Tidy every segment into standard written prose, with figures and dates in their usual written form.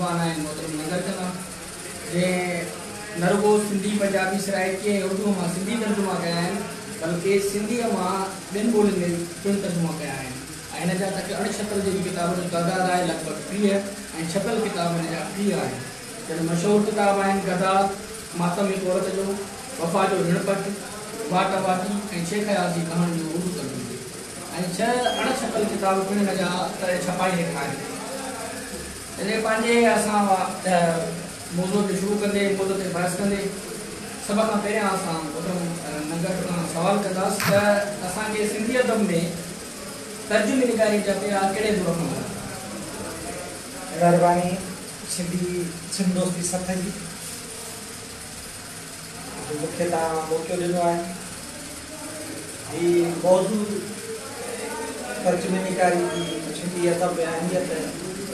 مهربان آهن محترم ننگر چنا، جنهن نه رڳو سنڌي، پنجابي، سرائيڪي ۽ اردوء مان سنڌي ترجما ڪيا آهن، بلڪه سنڌيء مان ٻين ٻولين ۾ پڻ ترجما ڪيا آهن ۽ هن جا تڪ اڻ ڇپيل جيڪي ڪتابن جو تعداد آهي لڳ ڀڳ 30 ۽ ڇپيل ڪتاب هن جا 30 آهن، جن ۾ مشهور ڪتاب آهن گدا، ماتم هڪ عورت جو، وفا جو رڻ پٽ، واٽ واٽي ۽ شيخ اياز جي ڪهاڻين جو اردو ترجمو ۽ 6 اڻ ڇپيل ڪتاب پڻ هن جا ڇپائي هيٺ آهن. تنهنجي پنهنجي اسان موضوع کي شروع ڪندي موضوع تي بحث ڪندي سڀ کان پهريان اسان محترم ننگر کان سوال ڪنداس ته اسان جي سنڌي ادب ۾ ترجمي نگاري جا پيرا ڪهڙي دور کان لڳا؟ مهرباني سنڌي سنڌ دوستي سٿ جي جو مون کي توهان موقعو ڏنو آهي. هي موضوع ترجمي نگاري جي سنڌي ادب ۾ اهميت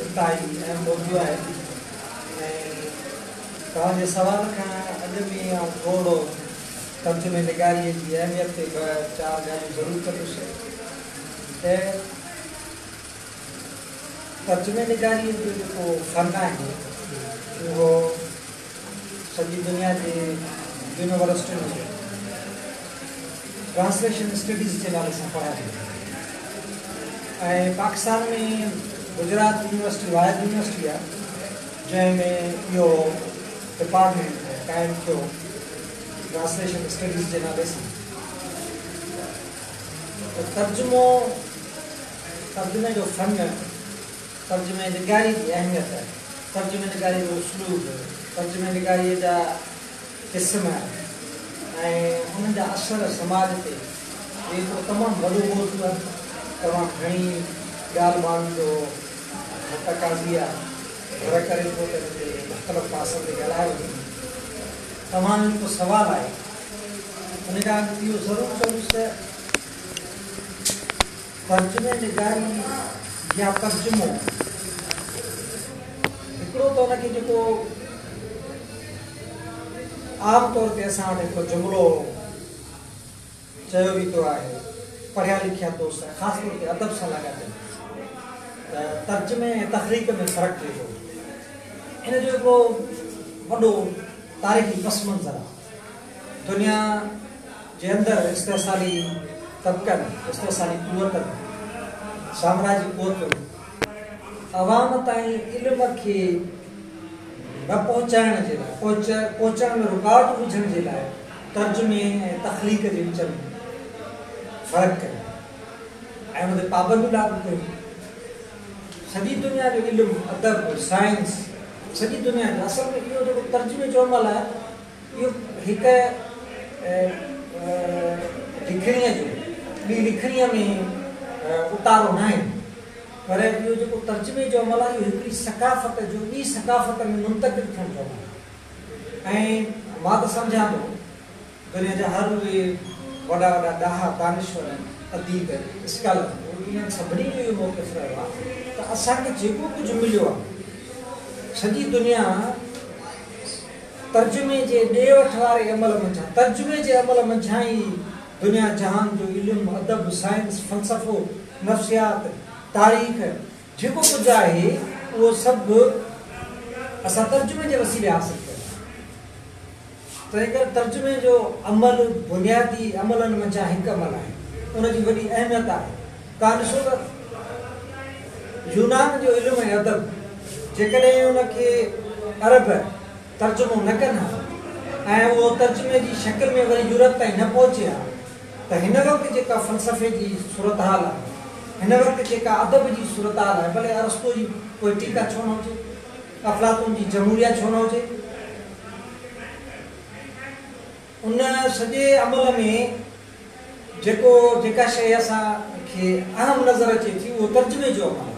انتهائي اهم موضوع آهي ۽ توهان جي سوال کان اڳ ۾ آئون ٿورڙو ترجمي نگاري جي اهميت تي ٻه چار ڳالهيون ضرور ڪندس ته ترجمي نگاري جو جيڪو فن آهي اهو سڄي دنيا جي يونيورسٽين ۾ ٽرانسليشن اسٽڊيز جي نالي سان پڙهايو ويندو آهي ۽ پاڪستان ۾ گجرات يونيورسٽي واحد يونيورسٽي آهي جنهن ۾ اهو ڊپارٽمينٽ قائم ٿيو ٽرانسليشن اسٽڊيز جي نالي سان. ته ترجمو، ترجمي جو فن، ترجمي نگاري جي اهميت، ترجمي نگاري جو اسلوب، ترجمي نگاريء جا قسم ۽ انهن جا اثر سماج تي، هي هڪڙو تمام وڏو موضوع آهي، تمام گهڻي ڳالهه ٻولهه جو تقاضي آهي، گهر ڪري ٿو ته ان تي مختلف پاسن تي ڳالهايو وڃي. توهان جو جيڪو سوال آهي، ان کان اڳ اهو ضرور چوندس ته ترجمي نگاري يا ترجمو هڪڙو ته ان کي جيڪو عام طور تي اسان وٽ هڪڙو جملو چيو ويندو آهي پڙهيا لکيا دوست خاص طور تي ادب سان لاڳاپيل ته ترجمي ۽ تخليق ۾ فرق ٿئي ٿو. ان جو هڪڙو وڏو تاريخي پس منظر آهي. دنيا جي اندر استحصالي طبقن، استحصالي قوتن، سامراجي قوتن عوام تائين علم کي نه پهچائڻ جي لاء، پهچڻ ۾ رڪاوٽ وجهڻ جي لاء ترجمي ۽ تخليق جي وچ ۾ فرق ڪيو ۽ ان تي پابنديون لاڳو ڪيون. سڄي دنيا جو علم، ادب، سائنس، سڄي دنيا جو اصل ۾ اهو جيڪو ترجمي جو عمل آهي اهو هڪ لکڻيء جو ٻي لکڻيء ۾ اتارو ناهي پر اهو جيڪو ترجمي جو عمل آهي اهو هڪڙي ثقافت جو ٻي ثقافت ۾ منتقل ٿيڻ جو عمل آهي ۽ مان ته سمجهان ٿو دنيا جا هر اهي وڏا وڏا ڏاها، دانشور، اديب، اسڪالر انهن سڀني جو اهو موقف رهيو آهي ته اسان کي جيڪو ڪجهه مليو آهي سڄي دنيا ترجمي جي ڏي وٺ واري عمل منجهان، ترجمي جي عمل منجهان ئي دنيا جهان جو علم، ادب، سائنس، فلسفو، نفسيات، تاريخ، جيڪو ڪجهه آهي اهو سڀ اسان ترجمي جي وسيلي حاصل ڪيو آهي. تنهنڪري ترجمي جو عمل بنيادي عملن منجهان هڪ عمل آهي. ان جي وڏي اهميت آهي. توهان ڏسو ته يونان جو علم ۽ ادب جيڪڏهن ان کي عرب ترجمو نه ڪن ها ۽ اهو ترجمي جي شڪل ۾ وري يورپ تائين نه پهچي ها ته هن وقت جيڪا فلسفي جي صورتحال آهي، هن وقت جيڪا ادب جي صورتحال آهي، ڀلي ارسطو جي پوئٽيڪا ڇو نه هجي، افلاطون جي جمهوريه ڇو نه هجي، ان سڄي عمل ۾ جيڪو جيڪا شيء اسان کي اهم نظر اچي ٿي اهو ترجمي جو عمل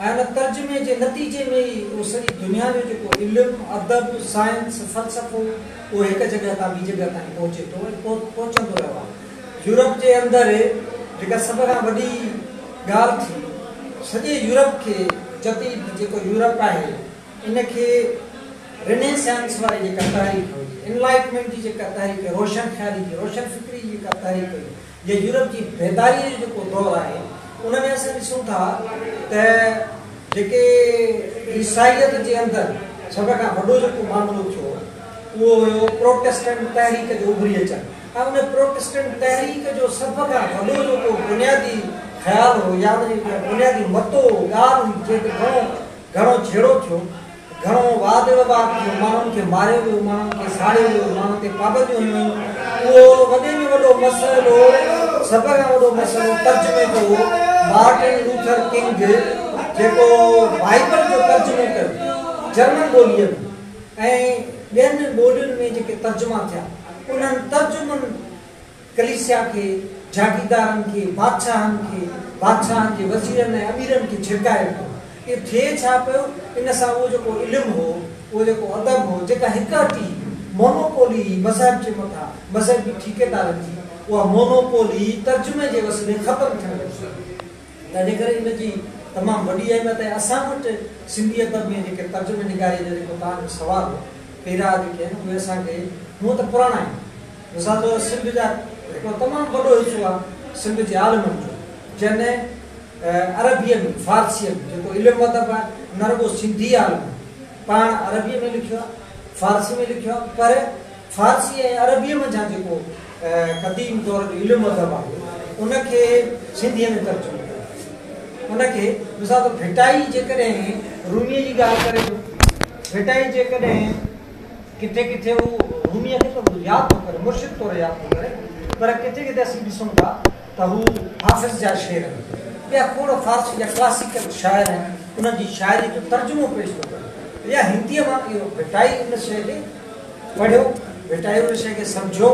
آهي ۽ ان ترجمي جي نتيجي ۾ ئي اهو سڄي دنيا جو جيڪو علم، ادب، سائنس، فلسفو اهو هڪ جڳهه تان ٻي جڳهه تائين پهچي ٿو ۽ پهچندو رهيو آهي. يورپ جي اندر جيڪا سڀ کان وڏي ڳالهه ٿي سڄي يورپ کي جديد جيڪو يورپ آهي ان کي رينيسانس واري جيڪا تحريڪ هئي، انلائٽمينٽ جي جيڪا تحريڪ هئي، روشن خيالي جي، روشن فڪري جي جيڪا تحريڪ هئي يا يورپ جي بيداريء جو جيڪو دور آهي، ان ۾ اسان ڏسون ٿا ته جيڪي عيسائيت جي اندر سڀ کان وڏو جيڪو معاملو ٿيو اهو هيو پروٽيسٽنٽ تحريڪ جو اڀري اچڻ ۽ ان پروٽيسٽنٽ تحريڪ جو سڀ کان وڏو جيڪو بنيادي خيال هو يا ان جي بنيادي متو ڳالهه هئي جنهن تي گهڻو گهڻو جهيڙو ٿيو، گهڻو واد وواد ٿيو، ماڻهن کي ماريو ويو، ماڻهن کي ساڙيو ويو، ماڻهن تي پابنديون هنيون ويون، اهو وڏي ۾ وڏو مسئلو، سڀ کان وڏو مسئلو ترجمي جو هو. مارٽن لوٿر ڪنگ جيڪو بائيبل جو ترجمو ڪيو جرمن ٻوليء ۾ ۽ ٻين ٻولين ۾ جيڪي ترجما ٿيا، انهن ترجمن ڪليسيا کي، جاگيردارن کي، بادشاهن کي، بادشاهن جي وزيرن ۽ اميرن کي ڇرڪائي وڌو. اهو ٿئي ڇا پيو؟ ان سان اهو جيڪو علم هو، اهو جيڪو ادب هو، جيڪا هڪ هٽي، مونوپولي، هئي مذهب جي مٿان، مذهبي ٺيڪيدارن جي، اها مونوپولي ترجمي جي وسيلي ختم ٿيڻ لڳي. تنهنجي ڪري ان جي تمام وڏي اهميت آهي. اسان وٽ سنڌي ادب ۾ جيڪي ترجمي نگاريء جو جيڪو توهان جو سوال هو، پيرا جيڪي آهن، اهي اسان کي هونء ته پراڻا آهن. مثال طور سنڌ جا هڪڙو تمام وڏو حصو آهي سنڌ جي عالمن جو، جن عربيء ۾ فارسيء ۾ جيڪو علم ادب آهي، نه رڳو سنڌي عالمن پاڻ عربيء ۾ لکيو آهي، فارسي ۾ لکيو آهي، پر فارسي ۽ عربيء منجهان جيڪو قديم دور جو علم ادب آهي، ان کي سنڌيء ۾ ترجمو ڪيو. ان کي مثال طور ڀٽائي جيڪڏهن روميء جي ڳالهه ڪري ٿو، ڀٽائي جيڪڏهن ڪٿي ڪٿي هو روميء کي ته ياد ٿو ڪري، مرشد طور ياد ٿو ڪري، پر ڪٿي ڪٿي اسين ڏسون ٿا ته هو حافظ جا شعر، ٻيا کوڙ فارسي جا ڪلاسيڪل شاعر آهن، انهن جي شاعريء جو ترجمو پيش ٿو ڪري يا هنديء مان. اهو ڀٽائي ان شيء کي پڙهيو، ڀٽائي ان شيء کي سمجهيو.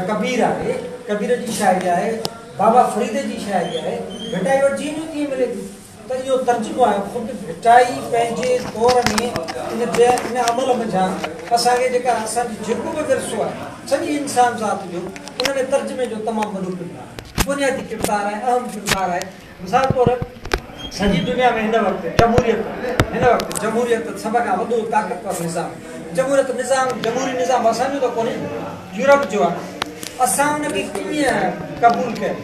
ڪبير آهي، ڪبير جي شاعري آهي، بابا فريد جي شاعري آهي، ڀٽائي وٽ جيئن جو تيئن ملي ٿي. ته اهو ترجمو آهي. خود ڀٽائي پنهنجي دور ۾ ان ان عمل منجهان اسان کي جيڪا اسان جو جيڪو به ورثو آهي سڄي انسان ذات جو ان ۾ ترجمي جو تمام وڏو ڪردار آهي، بنيادي ڪردار آهي، اهم ڪردار آهي. مثال طور سڄي دنيا ۾ هن وقت جمهوريت هن وقت جمهوريت سڀ کان وڏو طاقتور نظام جمهوريت نظام جمهوري نظام اسان جو ته ڪونهي يورپ جو آهي. اسان ان کي ڪيئن قبول ڪيو؟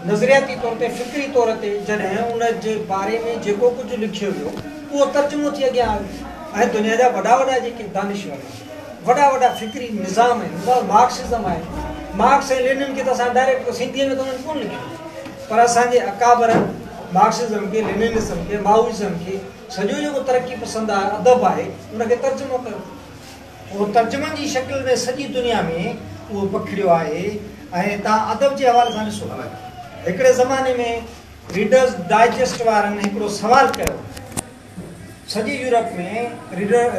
نظرياتي طور تي فڪري طور تي جڏهن ان جي باري ۾ جيڪو ڪجهه لکيو ويو اهو ترجمو ٿي اڳيان آيو ۽ دنيا جا وڏا وڏا جيڪي دانشور آهن وڏا وڏا فڪري نظام آهن مثال مارڪسزم آهي مارڪس ۽ لينن کي ته اسان ڊائريڪٽ سنڌيء ۾ ته انهن ڪونه لکيو پر اسان جي اڪابرن مارڪسزم کي ليننزم کي مائوزم کي سڄو جيڪو ترقي پسند ادب آهي ان کي ترجمو ڪيو. اهو ترجمن جي شڪل ۾ سڄي دنيا ۾ اهو پکڙيو آهي ۽ توهان ادب جي حوالي سان ڏسو هڪڙي زماني ۾ ريڊرز ڊائجسٽ وارن هڪڙو سوال ڪيو سڄي يورپ ۾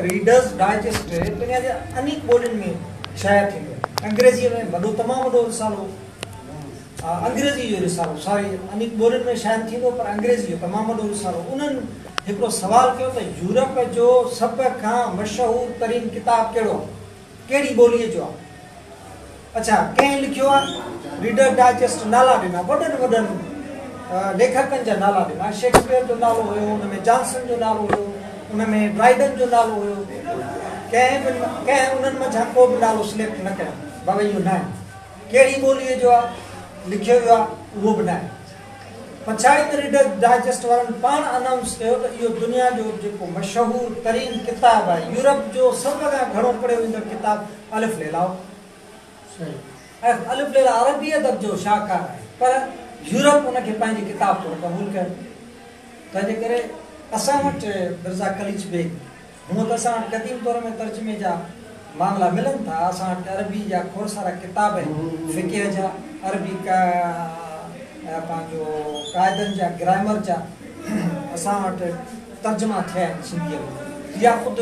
ريڊرز ڊائجسٽ دنيا جي انيڪ ٻولين ۾ شايع ٿيندو انگريزيء ۾ وڏو تمام وڏو رسالو انگريزي جو رسالو ساري انيڪ ٻولين ۾ شايع ٿيندو پر انگريزي جو تمام وڏو رسالو انهن هڪڙو سوال ڪيو ته يورپ جو سڀ کان مشهور ترين ڪتاب ڪهڙو آهي؟ ڪهڙي ٻوليء جو آهي؟ اڇا ڪنهن لکيو آهي؟ ريڊر ڊائجسٽ نالا ڏنا وڏن وڏن ليکڪن جا نالا ڏنا شيڪسپيئر جو نالو هيو ان ۾ جانسن جو نالو هيو ان ۾ ڊرائيڊن جو نالو هيو ڪنهن به ڪنهن انهن منجهان ڪو به نالو سليڪٽ نه ڪيو بابا اهو ناهي ڪهڙي ٻوليء جو آ لکيو ويو آ اهو به ناهي. پڇاڙي ۾ ريڊر ڊائجسٽ وارن پاڻ انائونس ڪيو ته اهو دنيا جو جيڪو مشهور ترين ڪتاب آهي يورپ جو سڀ کان گهڻو پڙهيو ويندڙ ڪتاب الف ليلا ۽ الف ليلا عربي ادب جو شاهڪار آهي پر يورپ ان کي پنهنجي ڪتاب طور قبول ڪيو. تنهنجي ڪري اسان وٽ مرزا قليچ بيگ هونء ته اسان وٽ قديم دور ۾ ترجمي جا معاملا ملن ٿا. اسان وٽ عربي جا کوڙ سارا ڪتاب آهن، فقه جا، عربي پنهنجو قاعدن جا، گرائمر جا اسان وٽ ترجما ٿيا آهن سنڌيء ۾ يا خود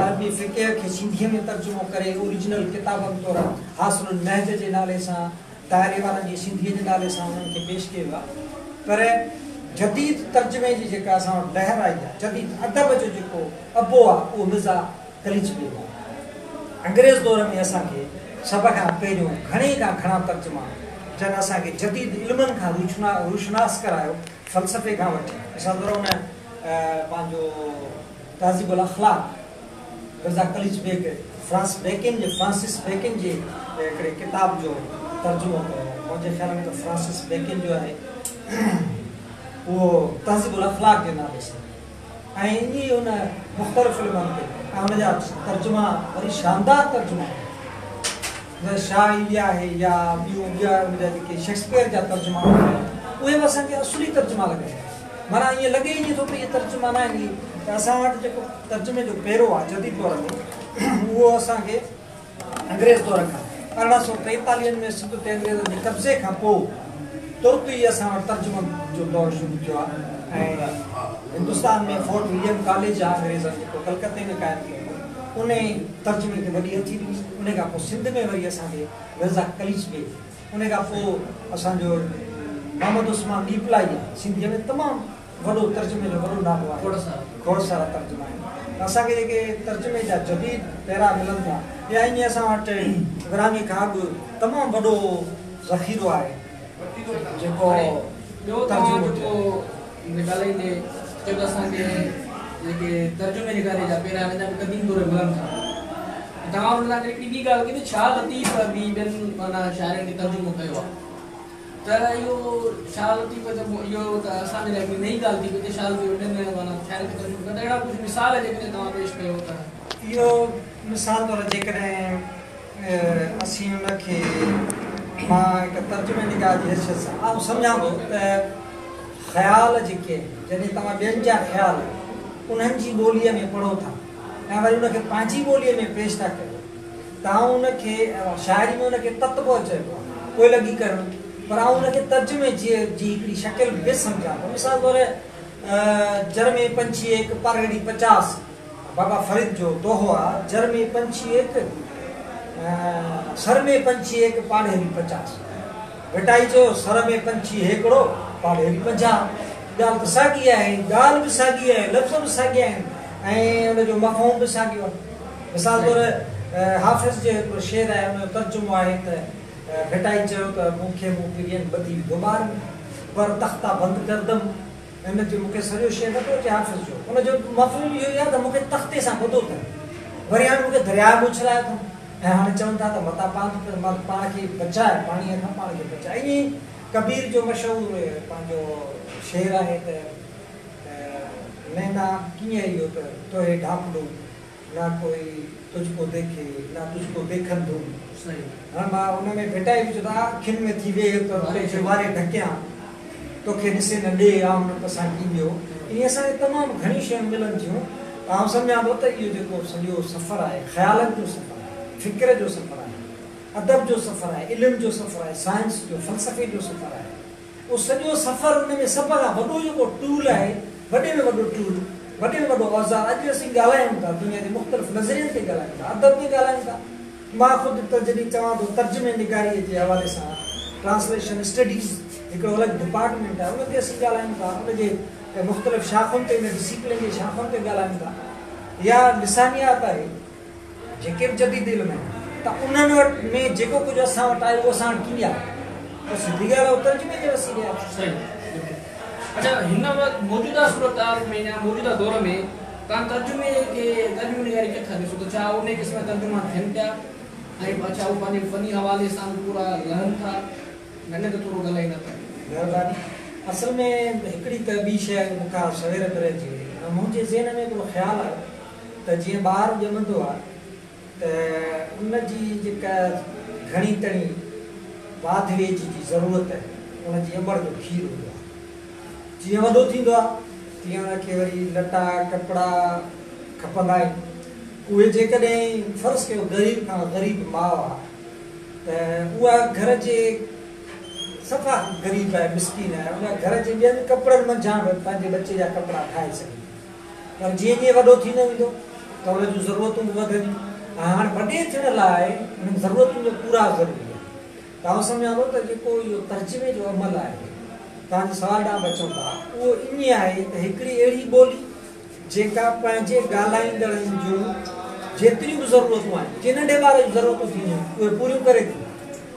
عربي فقه کي سنڌيء ۾ ترجمو ڪري اوريجنل ڪتابن طور حاصل النهج جي نالي سان دائري وارن جي سنڌيء جي نالي سان انهن کي پيش ڪيو ويو آهي پر جديد ترجمي جي جيڪا اسان وٽ لهر آئي آهي، جديد ادب جو جيڪو ابو آهي اهو مرزا قليچ بيگ آهي. انگريز دور ۾ اسان کي سڀ کان پهريون گهڻي کان گهڻا ترجما جن اسان کي جديد علمن کان روشناس ڪرايو فلسفي کان وٺي مثال طور ان پنهنجو تهذيب الاخلاق مرزا قليچ بيگ فرانس بيڪن جي فرانسس بيڪن جي هڪڙي ڪتاب جو ترجمو ڪيو. منهنجي خيال ۾ ته فرانسس بيڪن جو آهي. اهو تهذيب الاخلاق جي نالي سان ۽ ائين ئي ان مختلف علمن تي ۽ ان جا ترجما وري شاندار ترجما آهن. شاهه ئي آهي يا ٻيون ٻيا ان جا جيڪي شيڪسپيئر جا ترجما آهن اهي به اسان کي اصلي ترجما لڳن ٿا. معنيٰ ائين لڳي ئي نٿو ته اهي ترجما نه آهن. ته اسان وٽ جيڪو ترجمي جو پيرو آهي جديد دور ۾ اهو اسان کي انگريز دور کان 1843 ۾ سنڌ تي انگريزن جي قبضي کان پوء ترت ئي اسان وٽ ترجمن جو دور شروع ٿيو آهي ۽ هندستان ۾ فورٽ وليم ڪاليج آهي انگريزن جيڪو ڪلڪتي ۾ قائم ڪيو هو ان ترجمي کي وڏي هٿي ڏني. ان کان پوء سنڌ ۾ وري اسان کي مرزا قليچ بيگ، ان کان پوء اسان جو محمد عثمان ڏيپلائي آهي سنڌيء ۾ تمام وڏو ترجمي جو وڏو نالو آهي. کوڙ سارا ترجما آهن. ته اسان کي جيڪي ترجمي جا جديد پيرا ملن ٿا يا ائين اسان وٽ ورهاڱي کان اڳ تمام وڏو ذخيرو آهي جيڪو ٻيو توهان جيڪو ڳالهائيندي چيو ته اسان کي جيڪي ترجمي نگاري جا پيرا آهن اڃا به قديم دور ۾ ملن ٿا. توهان ان سان گڏ هڪڙي ٻي ڳالهه ڪئي ته شاهه لطيف به ٻين معنيٰ شاعرن کي ترجمو ڪيو آهي. ته اهو شاهه لطيف جو اهو ته اسان جي لاء هڪڙي نئين ڳالهه ٿي پئي ته شاهه لطيف ٻين معنيٰ شاعرن کي ترجمو ڪيو ته اهڙا ڪجهه مثال جيڪڏهن توهان پيش ڪيو ته. اهو مثال طور جيڪڏهن اسين ان کي مان هڪ ترجمي نگار جي حيثيت سان آئون سمجهان ٿو ته خيال جيڪي آهن جڏهن توهان ٻين جا خيال انهن جي ٻوليء ۾ پڙهو ٿا ۽ وري ان کي پنهنجي ٻوليء ۾ پيش ٿا ڪيو ته آئون ان کي شاعري ۾ ان کي تتبع چئبو آهي، پوئلڳي ڪرڻ، پر آئون ان کي ترجمي جي جي هڪڙي شڪل به سمجهان ٿو. مثال طور جر ۾ پنڇي ايڪ پارهيڙي 50 بابا فريد جو دوهو آهي، جر ۾ پنڇي ايڪ سر ۾ پنڇي ايڪ پاڙهيڙي 50. ڀٽائي چيو سر ۾ پنڇي هيڪڙو پاڙهيڙي 50. ڳالهه ته ساڳي آهي، ڳالهه به ساڳي آهي، لفظ به ساڳيا آهن ۽ ان جو مفهوم به ساڳيو آهي. مثال طور حافظ جو هڪڙو شعر آهي ان جو ترجمو آهي ته ڀٽائي چيو ته مون کي مون پرين ٻڌي وڌو ٻار ۾، بر تختا بند ڪردم. ان تي مون کي سڄو شعر نٿو اچي حافظ جو، ان جو مفهوم اهو ئي آهي ته مون کي تختي سان ٻڌو اٿن، وري هاڻي مون کي درياء ۾ اڇلايو اٿن ۽ هاڻي چون ٿا ته متان پاڻ کي بچاء، پاڻيء کان پاڻ کي بچاء. ائين ئي ڪبير جو مشهور پنهنجو شعر آهي ته نينا ڪيئن اهو ته توهي ڍاپڙو نا ڪوئي تجھ ڪو ديکي نا تجھ ڪو ديکن دون. هاڻ مان ان ۾ ڀٽائي به چيو ته اکين ۾ ٿي ويهه ته توکي ماري ڍڪيان، توکي ڏسي نه ڏي، آئون نه پسان ڪي ٻيو. ائين اسان کي تمام گهڻيون شيون ملن ٿيون ته آئون سمجهان ٿو ته اهو جيڪو سڄو سفر آهي خيالن جو سفر آهي، فڪر جو سفر آهي، ادب جو سفر آهي، علم جو سفر آهي، سائنس جو، فلسفي جو سفر آهي. اهو سڄو سفر ان ۾ سڀ کان وڏو جيڪو ٽول آهي، وڏي ۾ وڏو ٽول، وڏي ۾ وڏو اوزار، اڄ اسين ڳالهايون ٿا، دنيا جي مختلف نظرين تي ڳالهايون ٿا، ادب تي ڳالهايون ٿا. مان خود ته جڏهن چوان ٿو ترجمي نگاريء جي حوالي سان ٽرانسليشن اسٽڊيز هڪڙو الڳ ڊپارٽمينٽ آهي، ان تي اسين ڳالهايون ٿا، ان جي مختلف شاخن تي، ان ڊسيپلين جي شاخن تي ڳالهايون ٿا يا لسانيات آهي. جيڪي به جديد علم آهن ته انهن وٽ ۾ جيڪو ڪجهه اسان وٽ آهي اهو اسان وٽ ڪيئن آهي؟ اهو سڌي ڳالهه آهي اهو ترجمي جي وسيلي آهي. صحيح بلڪل. اڇا هن وقت موجوده صورتحال ۾ يا موجوده دور ۾ توهان ترجمي کي ترجمي نگاري ڪيئن ٿا ڏسو ته ڇا انهي قسم جا ترجما ٿين پيا ۽ ڇا هو پنهنجي فني حوالي سان به پورا لهن ٿا ان تي ٿورو ڳالهائيندا ته. مهرباني. اصل ۾ هڪڙي ته ٻي شيء مون کان سوير به رهجي وئي. منهنجي ذهن ۾ هڪڙو خيال آيو ته جيئن ٻار ڄمندو آهي ته ان جي جيڪا گهڻي تڻي واڌ ويجهه جي ضرورت آهي ان جي امڙ جو کير هوندو آهي. جيئن وڏو ٿيندو آهي تيئن ان کي وري لٽا ڪپڙا کپندا آهن. اهي جيڪڏهن فرض ڪيو غريب کان غريب ماء آهي ته اها گهر جي صفا غريب آهي مسڪين آهي ان گهر جي ٻين ڪپڙن منجهان به پنهنجي ٻچي جا ڪپڙا ٺاهي سگهي ٿي. پر جيئن جيئن وڏو ٿيندو ويندو ته ان جون ضرورتون به وڌنديون ۽ هاڻ وڏي ٿيڻ لاء انهن ضرورتن جو پورائو ضروري آهي ته آئون سمجهان ٿو ته جيڪو اهو ترجمي جو عمل آهي توهان جي سوال ڏانهن به اچون ٿا اهو ائين آهي ته هڪڙي اهڙي ٻولي جيڪا پنهنجي ڳالهائيندڙن جون جيتريون به ضرورتون آهن جيئن ننڍي ٻار جون ضرورتون ٿينديون آهن اهي پوريون ڪري ٿي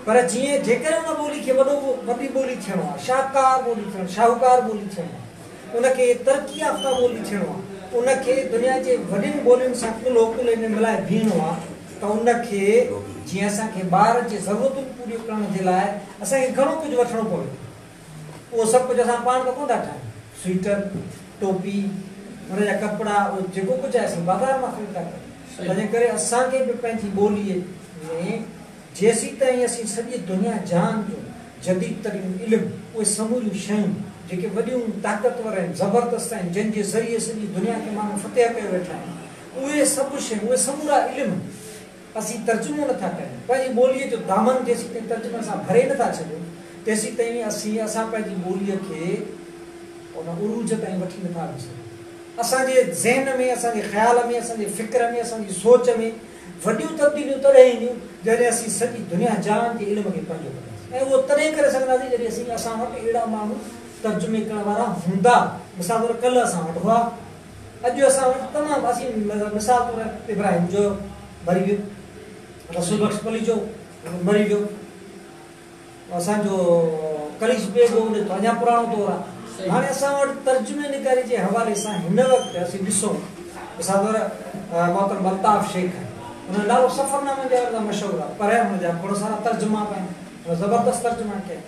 پر جيئن جيڪڏهن ان ٻولي کي وڏو وڏي ٻولي ٿيڻو آهي شاهڪار ٻولي ٿيڻ شاهوڪار ٻولي ٿيڻو آهي ان کي ترقي يافته ٻولي ٿيڻو آ، ان کي دنيا جي وڏين ٻولين سان ڪلهو ڪلهي ۾ ملائي بيهڻو آ ته ان کي جيئن اسان کي ٻار جي ضرورتن پوريون ڪرڻ جي لاء اسان کي گهڻو ڪجهه وٺڻو پوي ٿو. اهو سڀ ڪجهه اسان پاڻ ته ڪونه ٿا ٺاهيون. سوئيٽر، ٽوپي، ان جا ڪپڙا، اهو جيڪو ڪجهه آهي اسين بازار مان خريد ٿا ڪريون. تنهنجي ڪري اسان کي به پنهنجي ٻوليء ۾ جيسيتائين اسين سڄي دنيا جهان جو جديد ترين علم، اهي سموريون شيون جيڪي وڏيون طاقتور آهن، زبردست آهن، جن جي ذريعي سڄي دنيا کي ماڻهو فتح ڪيو ويٺا آهن، اهي سڀ شيون، اهي سمورا علم اسين ترجمو نه ٿا ڪريون، پنهنجي ٻوليء جو دامن جيسيتائين ترجمن سان ڀري نه ٿا ڇڏيون، تيسيتائين اسين اسان پنهنجي ٻوليء کي ان عروج تائين وٺي نه ٿا وڃي سگهون. اسان جي ذهن ۾، اسان جي خيال ۾، اسان جي فڪر ۾، اسان جي سوچ ۾ وڏيون تبديليون تڏهن اينديون، جڏهن اسين سڄي دنيا جهان جي علم کي پنهنجو ڪنداسين ۽ اهو تڏهن ڪري سگهنداسين جڏهن اسين اسان وٽ اهڙا ماڻهو ترجمي ڪرڻ وارا هوندا. مثال طور ڪلهه اسان وٽ هئا، اڄ اسان وٽ تمام اسين مثال طور ابراهيم جويو مري ويو، رسول بخش پليجو مري ويو، اسان جو قليچ بيگ هو ان جو ته اڃا پراڻو دور آهي. هاڻي اسان وٽ ترجمي نگاري جي حوالي سان هن وقت اسين ڏسون مثال طور محترم الطاف شيخ آهي، ان جو نالو سفرنامن جي حوالي سان مشهور آهي پر هن جا کوڙ سارا ترجما به آهن، هن زبردست ترجما ڪيا آهن.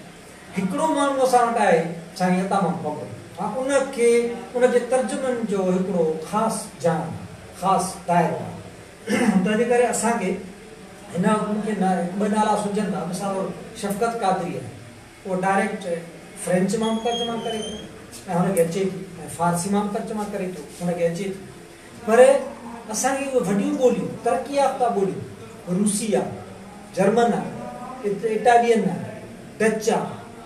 هڪڙو ماڻهو اسان وٽ آهي سائين عطا محمد ٻٻر، ها ان کي ان جي ترجمن جو هڪڙو خاص جان آهي، خاص دائرو آهي. تنهنجي ڪري اسان کي هن وقت مون کي هڪ ٻه نالا سجهن ٿا، مثال طور شفقت قادري آهي، اهو ڊائريڪٽ فرينچ مان به ترجما ڪري ٿو ۽ هن کي اچي ٿي ۽ فارسي مان به ترجما ڪري ٿو هن کي اچي ٿي. پر اسان کي اهي وڏيون ٻوليون، ترقي يافته ٻوليون، روسي آ، جرمن آ، اٽالين آ، ڊچ آ،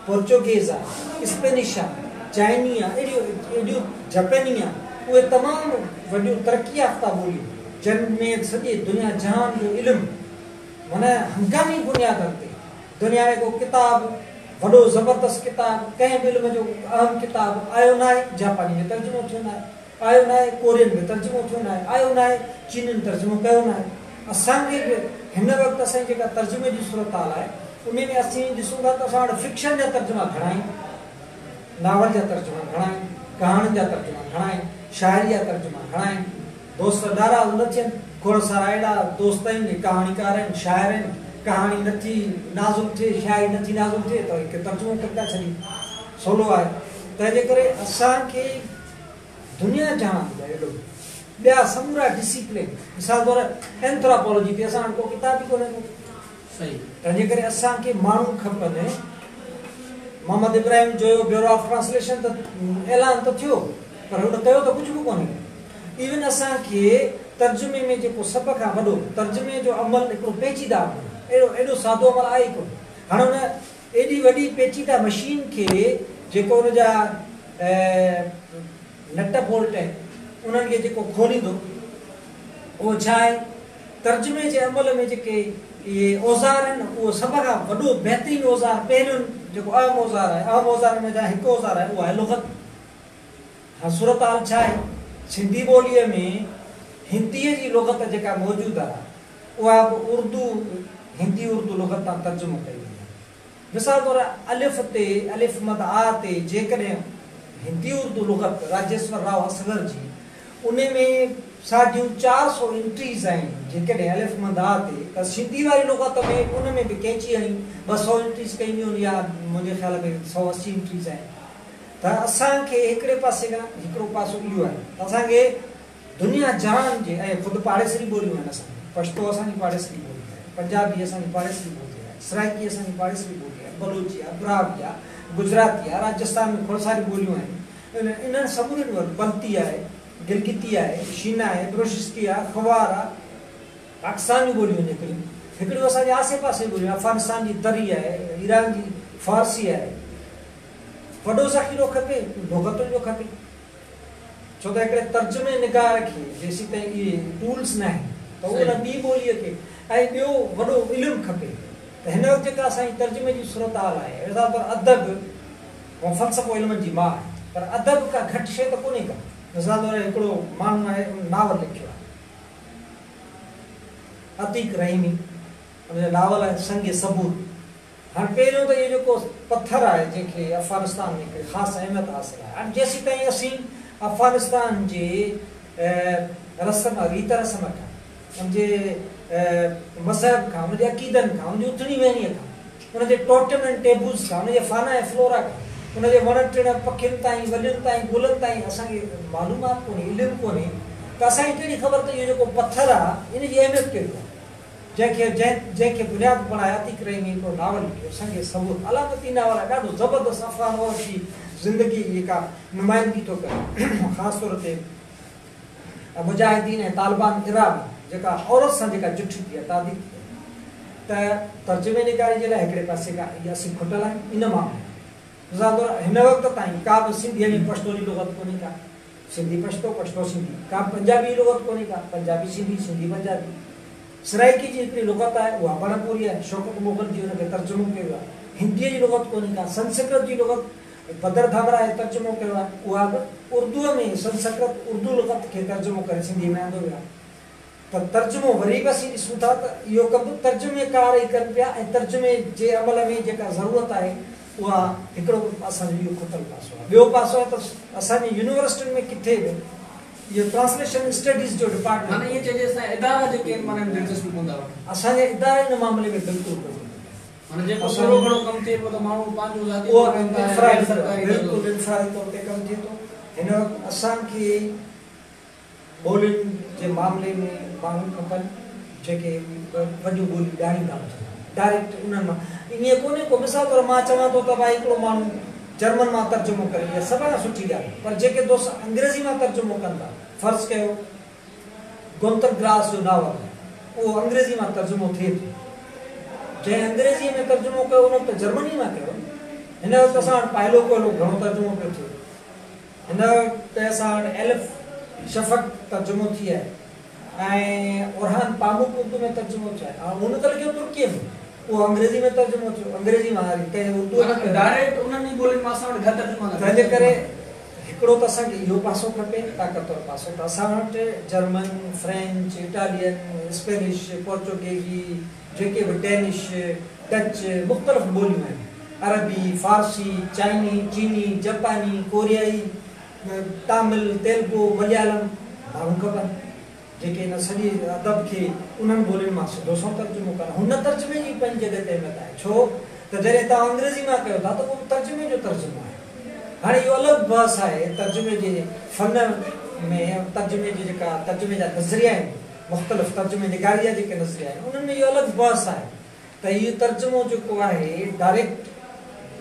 پورچوگيز آ، اسپينش آ، چائني آ، اهڙيون ايڏيون جپيني آ، اهي تمام وڏيون ترقي يافته ٻوليون جن ۾ سڄي دنيا جهان جو علم معنيٰ هنگامي بنيادن تي دنيا ۾ ڪو ڪتاب وڏو زبردست ڪتاب ڪنهن به علم جو اهم ڪتاب آيو ناهي جاپاني ۾ ترجمو ٿيو ناهي. آيو ناهي، ڪورين ۾ ترجمو ٿيو ناهي، آيو ناهي، چينين ترجمو ڪيو ناهي. اسان کي به هن وقت اسان جي جيڪا ترجمي جي صورتحال آهي، انهي ۾ اسين ڏسون ٿا ته اسان وٽ فڪشن جا ترجما گهڻا آهن، ناول جا ترجما گهڻا آهن، ڪهاڻين جا ترجما گهڻا آهن، شاعري جا ترجما گهڻا آهن. دوست ناراض نه ٿين، کوڙ سارا اهڙا دوست آهن جي ڪهاڻيڪار آهن، شاعر آهن، ڪهاڻي نه ٿي نازل ٿئي، شاعري نه ٿي نازل ٿئي ته هڪ ترجمو ڪري ٿا ڇڏين، سولو آهي. تنهن جي ڪري اسان کي دنيا جهان جا علم، ٻيا سمورا ڊسيپلين، مثال طور اينٿراپالاجي تي اسان وٽ ڪو ڪتاب ئي ڪونهي ڪو. تنهن جي ڪري اسان کي ماڻهو کپن. Muhammad Ibrahim Joyo bureau of translation ته اعلان ته ٿيو پر هن ڪيو ته ڪجهه به ڪونهي. ايون اسان کي ترجمي ۾ جيڪو سڀ کان وڏو ترجمي جو عمل هڪڙو پيچيده عمل آهي، اهڙو ايڏو سادو عمل آهي ئي ڪونه. هاڻي ان ايڏي وڏي پيچيده مشين کي جيڪو ان جا نٽ بولٽ آهن انهن کي جيڪو کوليندو اهو ڇا آهي؟ ترجمي جي عمل ۾ جيڪي اهي اوزار آهن اهو سڀ کان وڏو بهترين اوزار پهريون جيڪو اهم اوزار آهي اهم اوزارن ۾ جا هڪ اوزار آهي اهو آهي لغت. هاڻ صورتحال ڇا آهي؟ سنڌي ٻوليء ۾ هنديء جي لغت جيڪا موجود آهي اها به اردو، هندي اردو لغت تان ترجمو ڪئي وئي آهي. مثال طور الف تي، الف مد آ تي جيڪڏهن هندي اردو لغت راجيسور راء اصغر جي انهي ۾ ساڍيون 400 انٽريز آهن جيڪڏهن الف مد آ تي ته سنڌي واري لغت ۾ ان ۾ به قينچي هڻي 200 انٽريز ڪئي ويون يا منهنجي خيال ۾ 180 انٽريز آهن ته اسان کي هڪڙي پاسي کان هڪڙو پاسو اهو آهي ته اسان کي دنيا جهان جي ۽ خود پاڙيسري ٻوليون آهن اسان جون، پشتو اسان جي پاڙيسري ٻولي آهي، پنجابي اسان جي پاڙيسري ٻولي آهي، سرائيڪي اسان جي پاڙيسري ٻولي آهي، بلوچي آهي، براهوي آهي، گجراتي آهي، راجسٿان ۾ کوڙ ساريون ٻوليون آهن. انهن سمورين وٽ بلتي آهي، گلگتي آهي، شينا آهي، بروشسڪي آهي، خوار آهي، پاڪستان جون ٻوليون آهن هڪڙيون، هڪڙيون اسان جي آسي پاسي جون ٻوليون، افغانستان جي دري آهي، ايران جي فارسي آهي. وڏو ذخيرو کپي، لغتن جو کپي. ڇو ته هڪڙي ترجمي نگار کي جيسيتائين اهي ٽولز ناهن ته ان ٻي ٻوليء کي ۽ ٻيو وڏو علم کپي ته هن وقت جيڪا اسان جي ترجمي جي صورتحال آهي مثال طور ادب ۽ فلسفو علمن جي ماء آهي پر ادب ڪا گهٽ شيء ته ڪونهي ڪا. مثال طور هڪڙو ماڻهو آهي ان ناول لکيو آهي عتيق رحيمي ان جو ناول آهي سنگ صبور. هاڻ پهريون ته اهو جيڪو پٿر آهي جنهن کي افغانستان ۾ هڪڙي خاص اهميت حاصل آهي. هاڻ جيسيتائين اسين افغانستان جي رسم ريت رسم کان، ان جي مذهب کان، ان جي عقيدن کان، ان جي اٿڻي ويهڻيء کان، ان جي ٽوٽم اينڊ ٽيبوز کان، ان جي فانا ۽ فلورا کان ان جي وڻ ٽڻ، پکين تائين، ولين تائين، گلن تائين اسان کي معلومات ڪونهي، علم ڪونهي ته اسان کي ڪهڙي خبر ته اهو جيڪو پٿر آ ان جي اهميت ڪهڙي آ. جنهن کي جنهن کي بنياد بڻائي عتيق رحيمي هڪڙو ناول لکيو سنگ صبور علامتي ناول آهي ڏاڍو زبردست افغان عورت جي زندگي جي جيڪا نمائندگي ٿو ڪري خاص طور تي مجاهدين ۽ طالبان ايرا ۾ جيڪا عورت سان جيڪا جٺ ٿي آهي تعدي ٿي آهي ته ترجمي نگاري جي لاء هڪڙي پاسي کان اها اسين کٽل آهيون ان معاملي ۾ مثال طور هن وقت تائين ڪا به سنڌيء ۾ پشتو جي لغت ڪونهي ڪا سنڌي پشتو، پشتو سنڌي، ڪا به پنجابي جي لغت ڪونهي ڪا پنجابي سنڌي، سنڌي پنجابي. سرائيڪي جي هڪڙي لغت آهي اها به اڻپوري آهي، شوڪت مغل جي ان کي ترجمو ڪيو ويو آهي. هنديء جي لغت ڪونهي ڪا، سنسڪرت جي لغت بدر ڌامراهي ترجمو ڪيو آهي، اها به اردوء ۾ سنسڪرت اردو لغت کي ترجمو ڪري سنڌيء ۾ آندو ويو آهي. ته ترجمو وري به اسين ڏسون ٿا ته اهو ڪم ترجميڪار ئي ڪن پيا ۽ ترجمي جي عمل ۾ جيڪا ضرورت آهي اها هڪڙو اسان جو اهو کتل پاسو آهي. ٻيو پاسو آهي ته اسان جي يونيورسٽين ۾ ڪٿي به اهو ٽرانسليشن اسٽڊيز جو ڊپارٽمينٽ معنيٰ ائين چئجي اسان جا ادارا جيڪي آهن معنيٰ ان ۾ دلچسپي ڪونه ٿا وٺن. اسان جا ادارا ان معاملي ۾ بلڪل ڪونه ٿا وٺن. معنيٰ جيڪو ٿورو گهڻو ڪم ٿئي پيو ته ماڻهو پنهنجو ذاتي اهو طور ڪن ٿا يا غير سرڪاري ادارو. بلڪل انفرادي طور تي ڪم ٿئي ٿو. هن وقت اسان کي ٻولين جي معاملي ۾ ماڻهو کپن جيڪي وڏيون ٻوليون ڄاڻيندا هجن. ڊائريڪٽ انهن مان ائين ڪونهي ڪو مثال طور مان چوان ٿو ته ڀائي هڪڙو ماڻهو جرمن مان ترجمو ڪري اها سڀ کان سٺي ڳالهه آهي پر جيڪي دوست انگريزي مان ترجمو ڪن ٿا فرض ڪيو گونتر گراس جو ناول آهي اهو انگريزي مان ترجمو ٿئي ٿو جنهن انگريزيء ۾ ترجمو ڪيو ان ته جرمني مان ڪيو نه هن وقت اسان وٽ پائلو ڪوئلو گهڻو ترجمو پيو ٿئي. هن وقت اسان وٽ ايلف شفق ترجمو ٿي آهي ۽ اورهان پاموڪ اردو ۾ ترجمو ٿيو آهي ۽ هن ته لکيو ترڪيء ۾ اهو انگريزي ۾ ترجمو ٿيو انگريزي مان وري ڪنهن اردوء ۾ ڪيو. ڊائريڪٽ انهن ئي ٻولين مان اسان وٽ گهٽ ترجما ٿا ٿين. تنهن جي ڪري هڪڙو ته اسان کي اهو پاسو کپي طاقتور پاسو ته اسان وٽ جرمن، فرينچ، اٽالين، اسپينش، پورچوگيزي، جيڪي به ڊينش، ڊچ، مختلف ٻوليون آهن، عربي، فارسي، چائني، چيني، جپاني، ڪوريائي، تامل، تيلگو، مليالم، ماڻهو کپن، جيڪي ان سڄي ادب کي انهن ٻولين مان سڌو سنئون ترجمو ڪن. هن ترجمي جي پنهنجي جڳهه تي اهميت آهي، ڇو ته جڏهن توهان انگريزي مان ڪيو ٿا ته اهو به ترجمي جو ترجمو آهي. هاڻي اهو الڳ بحث آهي ترجمي جي فن ۾ ترجمي جي جيڪا ترجمي جا نظريا آهن، مختلف ترجمي نگاري جا جيڪي نظريا آهن انهن ۾ اهو الڳ بحث آهي ته اهو ترجمو جيڪو آهي ڊائريڪٽ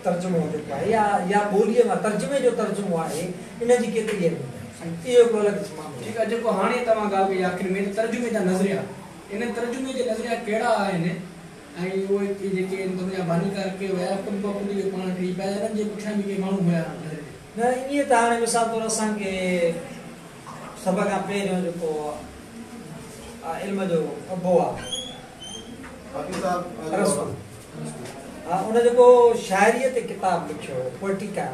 ترجمو جيڪو آهي يا يا ٻوليء مان ترجمي جو ترجمو آهي ان جي ڪيتري اهميت آهي اهو هڪڙو الڳ معاملو ٺيڪ آهي جيڪو هاڻي توهان ڳالهه ڪئي آخر ۾ ته ترجمي جا نظريا انهن ترجمي جي نظريا ڪهڙا آهن ۽ اهي جيڪي ان جا بانيڪار ڪير هيا خود بخود اهي پاڻ ٺهي پيا يا انهن جي پٺيان به ڪي ماڻهو هيا نظرين جي. نه ائين ته هاڻي مثال طور اسان کي سڀ کان پهريون جيڪو علم جو ابو آ ارسطو ها ان جيڪو شاعريء تي ڪتاب لکيو پوئٽيڪا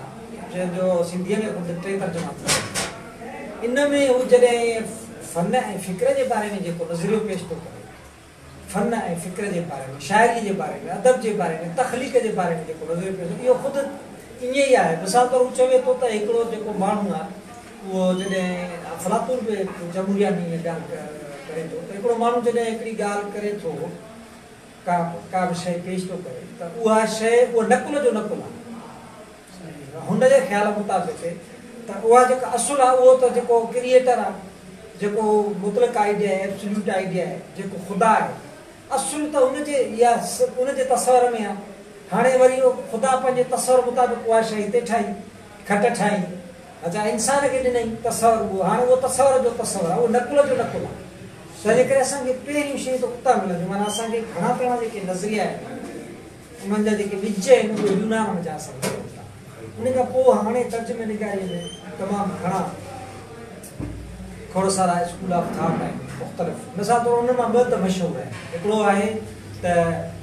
جنهن جو سنڌيء ۾ خود ٽي ترجما ٿيا ان ۾ هو جڏهن فن ۽ فڪر جي باري ۾ جيڪو نظريو پيش ٿو ڪري فن ۽ فڪر جي باري ۾، شاعريء جي باري ۾، ادب جي باري ۾، تخليق جي باري ۾ جيڪو نظريو پيش ڪيو، اهو خود ائين ئي آهي. مثال طور هو چوي ٿو ته هڪڙو جيڪو ماڻهو آهي، اهو جڏهن افلاطون به جمهوريه ۾ اها ڳالهه ڪري ٿو ته هڪڙو ماڻهو جڏهن هڪڙي ڳالهه ڪري ٿو، ڪا ڪا به شيء پيش ٿو ڪري ته اها شيء اهو نقل جو نقل آهي. هن جي خيال مطابق ته اها جيڪا اصل آهي اهو ته جيڪو ڪريئيٽر آهي، جيڪو مطلق آئيڊيا آهي، Absolute Idea آهي، جيڪو خدا آهي، اصل ته ان جي يا ان جي تصور ۾ آهي. هاڻي وري اهو خدا پنهنجي تصور مطابق اها شيء هتي ٺاهي، کٽ ٺاهي، اڇا انسان کي ڏنائين تصور اهو، هاڻي اهو تصور جو تصور آهي، اهو نقل جو نقل آهي. تنهن جي ڪري اسان کي پهريون شيء ته اتان ملنديون، معنيٰ اسان کي گهڻا تڻا جيڪي نظريا آهن، انهن جا جيڪي ٻج آهن اهي يونان منجهان اسان کي ملن ٿا. ان کان پوء هاڻي ترجمي نگاريء ۾ تمام گهڻا کوڙ سارا اسڪول آف ٿاٽ آهن مختلف. مثال طور انهن مان ٻه ته مشهور آهن. هڪڙو آهي ته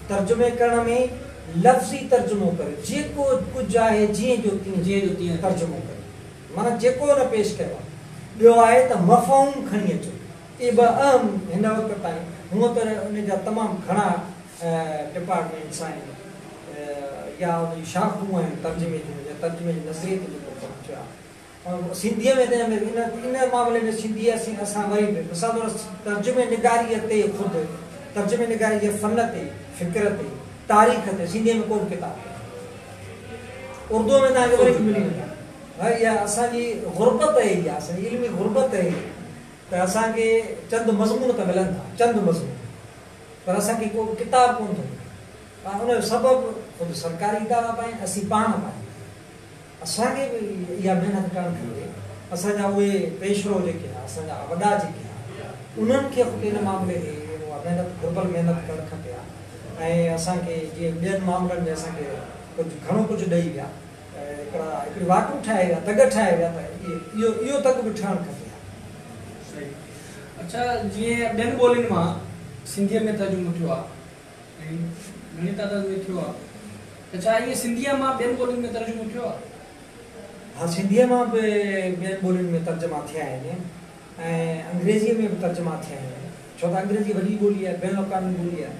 ترجمي ڪرڻ ۾ لفظي ترجمو ڪريو، جيڪو ڪجهه آهي جيئن جو تيئن ترجمو ڪريو، معنيٰ جيڪو هن پيش ڪيو آهي. ٻيو آهي ته مفهوم کڻي اچو. اهي ٻه اهم هن وقت تائين هونء ته ان جا تمام گهڻا ڊپارٽمينٽس آهن يا ان جون شاخون آهن ترجمي جون يا ترجمي جي نظريي تي جيڪو ڪم ٿيو آهي سنڌيء ۾ ته ان ان معاملي ۾ سنڌي اسين اسان وري به مثال طور ترجمي نگاريء تي خود ترجمي نگاري جي فن تي فڪر تي تاريخ تي سنڌيء ۾ ڪو به ڪتاب ڪونهي. اردوء ۾ توهان کي وري به ملي ويندا. اها اسان جي غربت آهي، اها اسان جي علمي غربت آهي ته اسان کي چند مضمون ته ملن ٿا، چند مضمون، پر اسان کي ڪو به ڪتاب ڪونه ٿو ملي. ۽ ان جو سبب خود سرڪاري ادارا به آهن، اسين پاڻ به آهيون. اسان کي به اها محنت ڪرڻ کپي. اسان جا اهي پيشرو جيڪي ها، اسان جا وڏا جيڪي ها، انهن کي خود ان معاملي تي اها محنت، گهربل محنت ڪرڻ کپي ها ۽ اسان کي جيئن ٻين معاملن ۾ اسان کي ڪجهه گهڻو ڪجهه ڏئي ويا، هڪڙا هڪڙيون واٽون ٺاهي ويا، دڳ ٺاهي ويا ته اهو اهو دڳ به ٺهڻ کپي ها. صحيح. اڇا جيئن ٻين ٻولين مان سنڌيء ۾ ترجمو ٿيو آهي ۽ گهڻي تعداد ۾ ٿيو آهي ته ڇا ائين سنڌيء مان ٻين ٻولين ۾ ترجمو ٿيو آهي؟ ها سنڌيء مان به ٻين ٻولين ۾ ترجما ٿيا آهن ۽ انگريزيء ۾ به ترجما ٿيا آهن ڇو ته انگريزي وڏي ٻولي آهي، بين الاقوامي ٻولي آهي.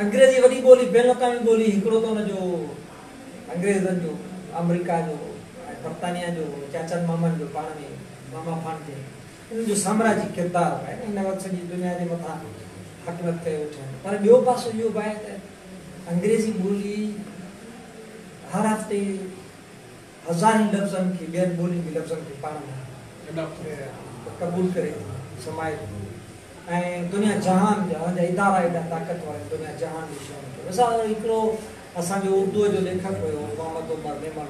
انگريزي وڏي ٻولي، بين الاقوامي ٻولي هڪڙو ته ان جو انگريزن جو، آمريڪا جو ۽ برطانيا جو چاچن مامن جو پاڻ ۾ ماما ڀاڻيجي انهن جو سامراجي ڪردار به آهي نه هن وقت سڄي دنيا جي مٿان حاڪميت ڪيو ويٺا آهن پر ٻيو پاسو اهو به آهي ته انگريزي ٻولي هر هفتي هزارين لفظن کي ٻين ٻولين جي لفظن کي پاڻ ۾ قبول ڪري ٿي سمائي ٿي ۽ دنيا جهان جا ان جا ادارا ايڏا طاقتور آهن دنيا جهان جي شين کي مثال هڪڙو اسان جو اردوء جو ليکڪ هيو محمد عمر ميمڻ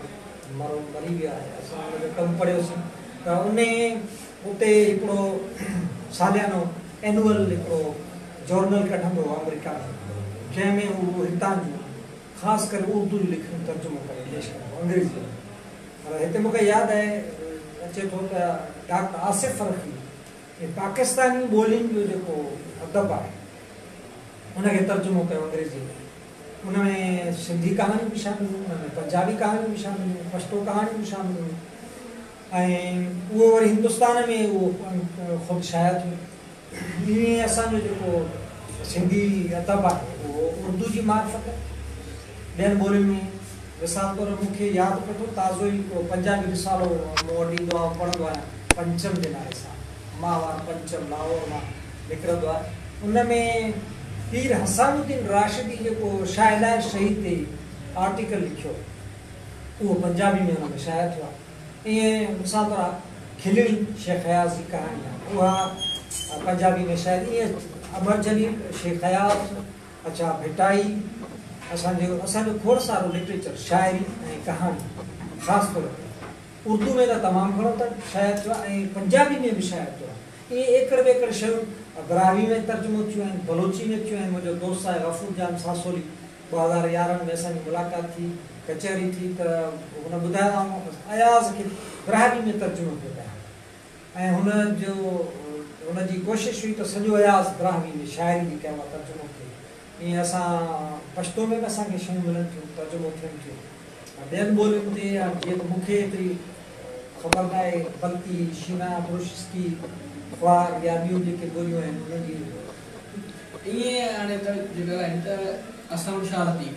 مرحوم مري ويو آهي اسان ان جو ڪم پڙهيوسين ته ان اتي هڪڙو ساليانو اينوئل هڪڙو جورنل ڪڍندو هو آمريڪا ۾ جنهن ۾ هو هتان جون خاص ڪري اردو جون لکڻيون ترجمو ڪري پيش ڪندو هو انگريزيء ۾ پر هتي مون کي ياد آهي اچي ٿو ته ڊاڪٽر آصف فرخي پاڪستاني ٻولين جو جيڪو ادب آهي ان کي ترجمو ڪيو انگريزيء ۾ ان ۾ سنڌي ڪهاڻيون به شامل هيون، ان ۾ پنجابي ڪهاڻيون به شامل هيون، پشتو ڪهاڻيون به شامل هيون ۽ اهو وري هندستان ۾ اهو خود شايع ٿيو. ائين اسان جو جيڪو سنڌي ادب آهي اهو اردو جي معرفت ٻين ٻولين ۾ مثال طور مون کي ياد پئي ٿو تازو ئي هڪڙو پنجابي رسالو مون وٽ ايندو آهي آئون پڙهندو آهيان پنچم جي نالي سان ماهوار پنچم لاهور مان نڪرندو آهي ان ۾ پير حسام الدين راشدي جيڪو شاهه عنايت شهيد تي آرٽيڪل لکيو اهو پنجابي ۾ ان ۾ شايع ٿيو آهي. ائين مثال طور کلڻي شيخ اياز جي ڪهاڻي آهي اها پنجابي ۾ شايع ائين امر جليل، شيخ اياز، اڇا ڀٽائي اسان جو اسان جو کوڙ سارو لٽريچر شاعري ۽ ڪهاڻي خاص طور تي اردو ۾ ته تمام گهڻو ته شايع ٿيو آهي ۽ پنجابي ۾ به شايع ٿيو آهي. اهي ايڪڙ ٻيڪڙ شيون براهوي ۾ ترجمو ٿيون آهن، بلوچي ۾ ٿيون آهن. منهنجو دوست آهي غفور جان ساسولي، 2011 ۾ اسان جي ملاقات ٿي، ڪچهري ٿي ته هن ٻڌايو آئون اياز کي براهوي ۾ ترجمو پيو ڪيان ۽ هن جو هن جي ڪوشش هئي ته سڄو اياز براهوي ۾ شاعري جيڪا آهي اها ترجمو ٿئي. ائين اسان پشتو ۾ به اسان کي شيون ملن ٿيون، ترجمو ٿين ٿيون. ٻين ٻولين تي جيئن ته مون کي ايتري خبر ناهي بلتي، شينا، بروشسڪي، خوار يا ٻيون جيڪي ٻوليون آهن انهن جي. ائين هاڻي ته جي ڳالهائين ته اسان وٽ شاهه لطيف،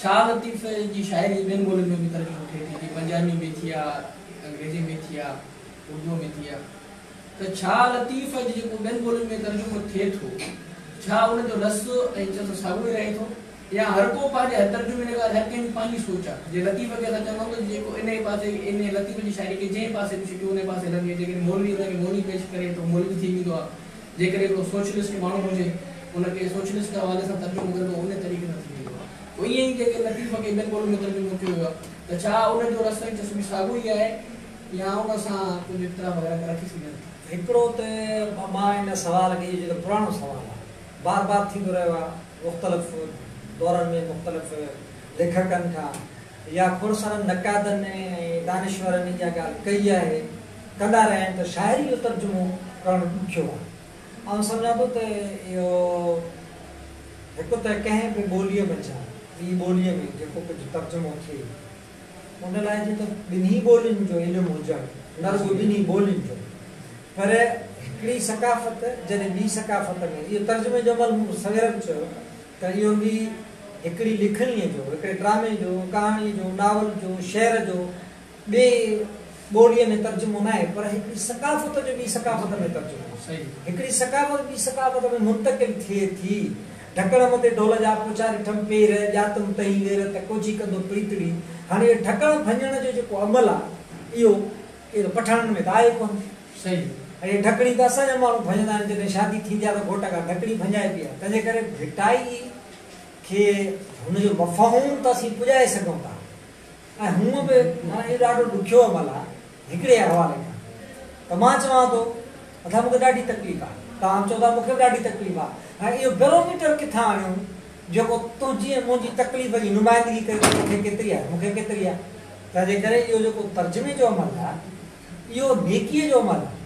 شاهه لطيف جي شاعري ٻين ٻولين ۾ به ترجمو ٿئي ٿي جيئن پنجابي ۾ ٿي آ، انگريزي ۾ ٿي آ، اردوء ۾ ٿي آ ته شاهه لطيف جو جيڪو ٻين ٻولين ۾ ترجمو ٿئي ٿو ڇا ان جو رس ۽ چس ساڳيو ئي رهي ٿو؟ يا هر ڪو پنهنجي هر ترجمي نگار هر ڪنهن جي پنهنجي سوچ آ. جي لطيف کي اسان چوندائون ته جيڪو انهي پاسي انهي لطيف جي شاعري کي جنهن پاسي به ڇڪيو انهي پاسي هلندي آ جيڪڏهن مولوي ان کي مولوي پيش ڪري ته مولوي ٿي ويندو آ جيڪڏهن هڪڙو سوشلسٽ ماڻهو هجي ان کي سوشلسٽ حوالي سان ترجمو ڪري ته انهي طريقي سان ٿي ويندو آ پوء ائين ئي جيڪي لطيف کي ٻين ٻولين ۾ ترجمو ڪيو ويو آ ته ڇا ان جو رس ۽ چس به ساڳيو ئي آهي يا ان سان ڪجهه اختلاف وغيره رکي سگهجن ٿا. هڪڙو ته مان ان سوال کي اهو جيڪو پراڻو سوال آ بار بار ٿيندو رهيو آ مختلف دورن ۾ مختلف ليکڪن کان يا کوڙ سارن نقادن ۽ دانشورن اها ڳالهه ڪئي آهي، ڪندا رهيا آهن ته شاعري جو ترجمو ڪرڻ ڏکيو آهي. آئون سمجهان ٿو ته اهو هڪ ته ڪنهن به ٻوليء منجهان ٻي ٻوليء ۾ جيڪو ڪجهه ترجمو ٿئي ان لاء جي ته ٻنهي ٻولين جو علم هجڻ نه رڳو ٻنهي ٻولين جو پر هڪڙي ثقافت جڏهن ٻي ثقافت ۾ اهو ترجمي جو عمل مون سوير به چيو ته اهو به هڪڙي لکڻيء جو، هڪڙي ڊرامي جو، ڪهاڻيء جو، ناول جو، شعر جو ٻي ٻوليء ۾ ترجمو ناهي پر هڪڙي ثقافت جو ٻي ثقافت ۾ ترجمو آهي. هڪڙي ثقافت ٻي ثقافت ۾ منتقل ٿئي ٿي. ڍڪڻ مٿي ڍول جا پوچاري ٺم پير، ڄاتم تهين وير ته ڪوجهي ڪندو پريتڙي. هاڻي اهو ڍڪڻ ڀڃڻ جو جيڪو عمل آهي اهو اهو پٺاڻن ۾ ته آهي ڪونه. صحيح. ۽ اهي ڍڪڻي ته اسان جا ماڻهو ڀڃندا آهن جڏهن شادي ٿيندي آهي ته گهوٽ کان ڍڪڻي ڀڃائبي آهي تنهنجي ڪري ڀٽائي کي هن جو مفهوم ته اسين پڄائي سگهون ٿا ۽ هونء به معنيٰ اهو ڏاڍو ڏکيو عمل آهي هڪڙي حوالي کان ته مان چوان ٿو ادا مون کي ڏاڍي تڪليف آهي توهان به چئو ٿا مون کي به ڏاڍي تڪليف آهي ۽ اهو بيروميٽر ڪٿان آڻيون جيڪو تنهنجي ۽ منهنجي تڪليف جي نمائندگي ڪري ته توکي ڪيتري آهي مون کي ڪيتري آهي تنهنجي ڪري اهو جيڪو ترجمي جو عمل آهي اهو نيڪيء جو عمل آهي.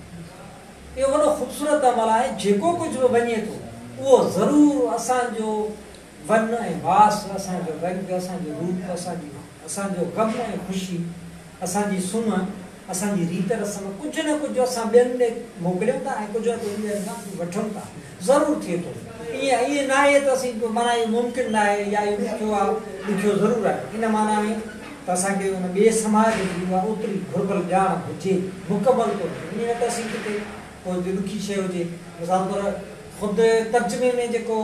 اهو وڏو خوبصورت عمل آهي. جيڪو ڪجهه به وڃي ٿو، اهو ضرور اسان جو ون ۽ واس، اسان جو رنگ، اسان جو روپ، اسان جي اسان جو غم ۽ خوشي، اسان جي سونهن، اسان جي ريت رسم، ڪجهه نه ڪجهه اسان ٻين ڏي موڪليون ٿا ۽ ڪجهه نه ڪجهه ٻين کان اسين وٺون ٿا. ضرور ٿئي ٿو. ائين ائين ناهي ته اسين معنيٰ اهو ممڪن ناهي يا اهو ڏکيو آهي. ڏکيو ضرور آهي. ان معنيٰ ۾ ته اسان کي ان ٻئي سماج جي اها اوتري گهربل ڄاڻ هجي، مڪمل طور تي، ائين نه ته اسين ڪٿي ڪو ڏکي شيء هجي، مثال طور خود ترجمي ۾ جيڪو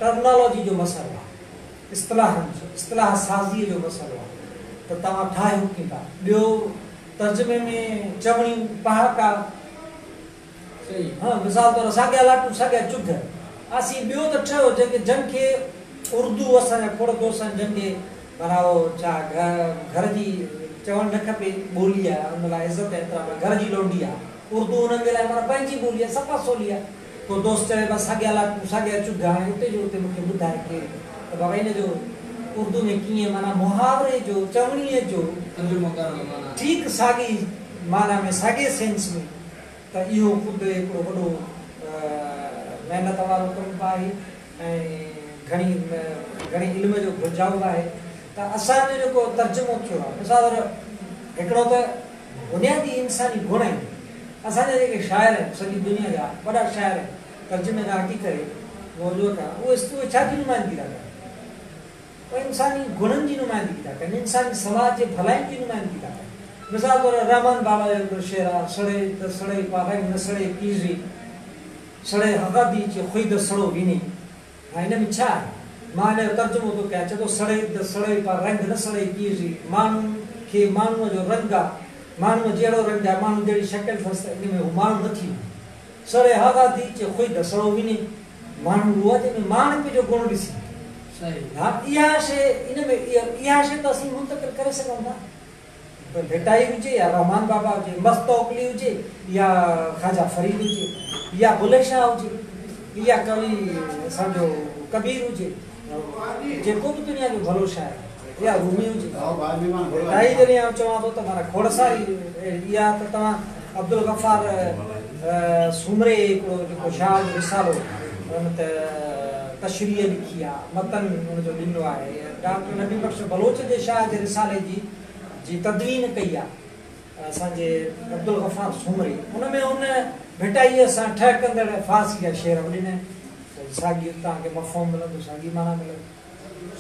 ٽرمنالاجي جو مسئلو آهي، اصطلاحن جو، اصطلاح سازيء جو مسئلو آهي ته توهان ٺاهيو ڪيئن ٿا؟ ٻيو ترجمي ۾ چوڻيون، پهاڪا، ها مثال طور ساڳيا لاٽون ساڳيا چگهه اسين ٻيو ته ٺهيو جيڪي جن کي اردو اسان جا کوڙ دوست آهن جن کي معنيٰ اهو ڇا گهر جي چوڻ نه کپي ٻولي آهي ان لاء عزت ۽ احترام آهي گهر جي لونڊي آهي اردو انهن جي لاء معنيٰ پنهنجي ٻولي آهي صفا سولي آهي ڪو دوست چوي بس ساڳيا لاٽون ساڳيا چگهه هاڻي اتي جو اتي مون کي ٻڌائي ڪير ته بابا ان جو اردو ۾ ڪيئن معنيٰ محاوري جو چوڻيء جو ترجمو ڪرڻ معنيٰ ٺيڪ ساڳي معنيٰ ۾ ساڳي سينس ۾ ته اهو خود هڪڙو وڏو محنت وارو ڪم به آهي ۽ گهڻي گهڻي علم جو گهرجائو به آهي ته اسان جو جيڪو ترجمو ٿيو آهي مثال طور هڪڙو ته بنيادي انساني گڻ آهن اسان جا جيڪي شاعر آهن سڄي دنيا جا وڏا شاعر آهن ترجمي کان هٽي ڪري موضوع کان اهي اهي ڇا جي نمائندگي ٿا ڪن؟ اهي انساني گڻن جي نمائندگي ٿا ڪن، انساني سماج جي ڀلائين جي نمائندگي ٿا ڪن. مثال طور رحمان بابا جو هڪڙو شعر آهي، سڙي ته سڙي پا رنگ نه سڙي ڪيزي، سڙي هغه the چي خوئي د سڙو ويني. هاڻي هن ۾ ڇا آهي؟ مان هن جو ترجمو ٿو ڪيان، چئي ٿو سڙي ته سڙي پا رنگ نه سڙي ڪيزي، ماڻهو کي ماڻهوء جو رنگ آ، ماڻهوء جهڙو رنگ آ، ماڻهو جهڙي شڪل اٿس ته ان ۾ هو ماڻهو نه ٿي وڃي. سڙي هغه the چي خوئي د سڙو ويني. ماڻهو اهو آهي جنهن ۾ ماڻهپي جو گڻ ڏسي. ها اها شيء ان ۾ اها شيء ته اسين منتقل ڪري سگهون ٿا. ڀٽائي هجي يا رحمان بابا هجي، مست اوڪلي هجي يا خواجه فريد هجي يا بلهي شاهه هجي يا ڪوي اسان جو ڪبير هجي جيڪو به دنيا جو ڀلو شاعر آهي يا رومي هجي. ڀٽائي جڏهن آئون چوان ٿو ته معنيٰ کوڙ ساري اهڙي اها ته توهان عبدالغفار سومري هڪڙو جيڪو شاهه جو رسالو ان ته تشريح لکي آ، متن ان جو ڏنو آهي. ڊاڪٽر نبي بخش بلوچ جي شاهه جي رسالي جي جي تدوين ڪئي آ اسان جي عبدالغفار سومري ان ۾ هن ڀٽائيء سان ٺهڪندڙ فارسي جا شعر به ڏنا آهن ته ساڳي توهان کي مفهوم ملندو ساڳي معنيٰ ملندي.